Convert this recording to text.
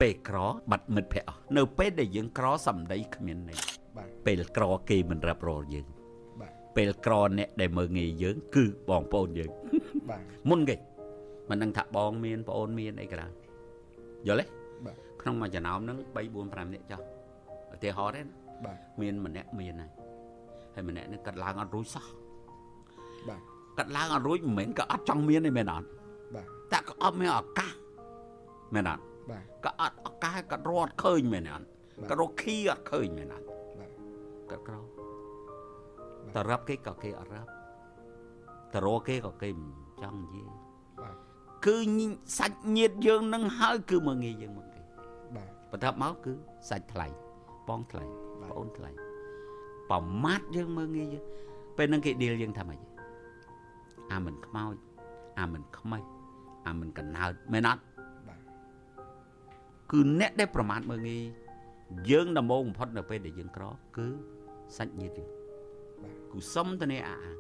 ពេលក្របាត់មិត្តភក្តិអស់នៅពេលដែលយើងក្រសំដីគ្មានន័យ បាទ ពេលក្រគេមិនរាប់រលយើង បាទ ពេលក្រអ្នកដែលមើងងាយយើងគឺបងប្អូនយើង បាទ មុនគេមិនដឹងថាបងមានប្អូនមានអីក៏ដោយយល់ទេ បាទ ក្នុងមួយចំណោមហ្នឹង3 4 5នាក់ចុះឧទាហរណ៍ទេណា បាទ មានម្នាក់មានហើយហើយម្នាក់ហ្នឹងកាត់ឡើងអត់រួចសោះ បាទ កាត់ឡើងអត់រួចមិនមែនក៏អត់ចង់មានទេមែនអត់ បាទ តែក៏អត់មានឱកាសមែនអត់ បាទ ក៏អត់ឱកាសក៏រត់ឃើញមែនអត់ បាទ ក៏រកខីអត់ឃើញមែនអត់ បាទ ក៏ក្រតរាប់គេក៏គេអត់រាប់តរកគេក៏គេមិនចង់និយាយ បាទ គឺសាច់ញាតិយើងនឹងហើយគឺមើងងាយយើងមកគេ បាទ បន្ទាប់មកគឺសាច់ថ្លៃបងថ្លៃ បាទ ប្អូនថ្លៃប្រមាថយើងមើងងាយយើងពេលហ្នឹងគេឌីលយើងថាម៉េចអាមិនខ្មោចអាមិនខ្មេះអាមិនកណើតមែនអត់ បាទ គឺអ្នកដែលប្រមាថមើងងាយយើងដំបូងបំផុតនៅពេលដែលយើងក្រគឺសាច់ញាតិយើង បាទ គឺសុំតនីអាអា